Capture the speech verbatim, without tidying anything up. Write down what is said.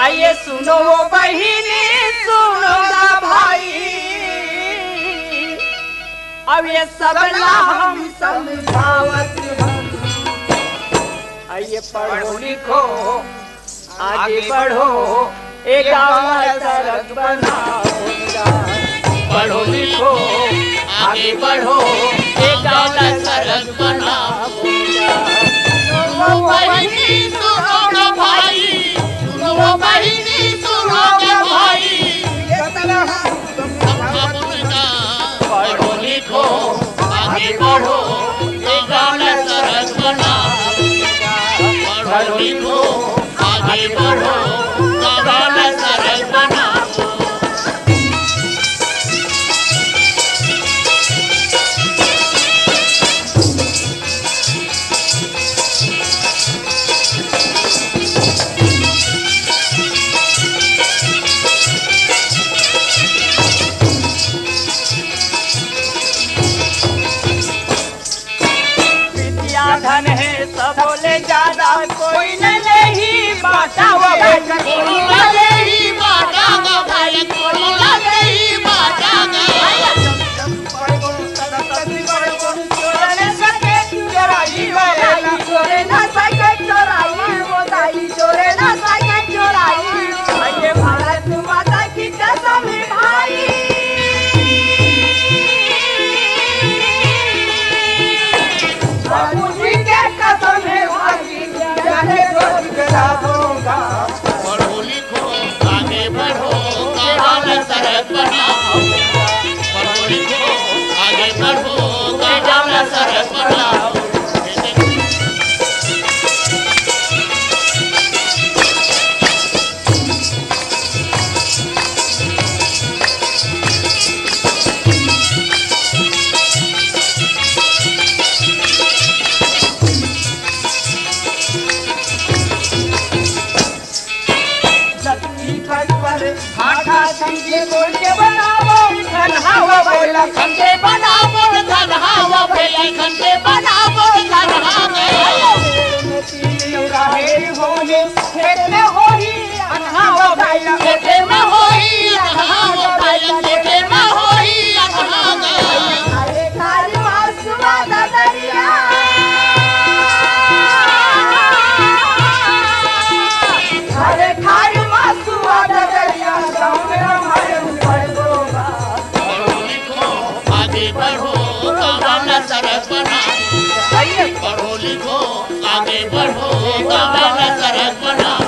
ये सुनो वो बहिनी, सुनो ना भाई, अब ये सब ला हम समझावत हन। आइए पढ़ो लिखो, आगे बढ़ो, ए गाँव ला सरग बनाओ। पढ़ो लिखो, आगे बढ़ो, ए गाँव ला सरग बनाओ। सुनो बहिनी, सुनो ना भाई, सुनो बहिनी, सुनो ना भाई। पढ़ो लिखो, आगे बढ़ो, ए गाँव ला सरग बनाओ। पढ़ो लिखो, आगे बढ़ो, गाँव ला सरग बनाओ। विद्या धन हे सबो ले जादा, कोई न लेही बाटा वो भाई, कोई न लेही बाटा वो भाई, कोई न लेही बाटा वो। चोरे न सके चोराई वो दाई, चोरे न सके चोराई वो दाई, चोरे न सके चोराई। ये भारत माता की कसम है भाई। बाबूजी के कसम है भाई, जाने को दिखला दूंगा। पढ़ो लिखो, आगे बढ़ो, गाँव ला सरग बनाओ। पढ़ो लिखो, आगे बढ़ो, गाँव ला सरग बनाओ। लक्की खन पर भाटा संगे बोल के बनावो, धनहावा बोला खन के बनावो, धनहावा बोला खन के बनावो, धनहावा। खेत में होही अनहावा भाई, खेते में होही अनहावा भाई, खेते में होही अनहावा। अरे खाली मासुआ ददरिया। अरे खाली मासुआ ददरिया, गाँव में हमारे ऊपर बोला। आगे बढ़ो, गाँव ला सरग बनाओ। पढ़ो लिखो, आगे बढ़ो, गाँव ला सरग बनाओ।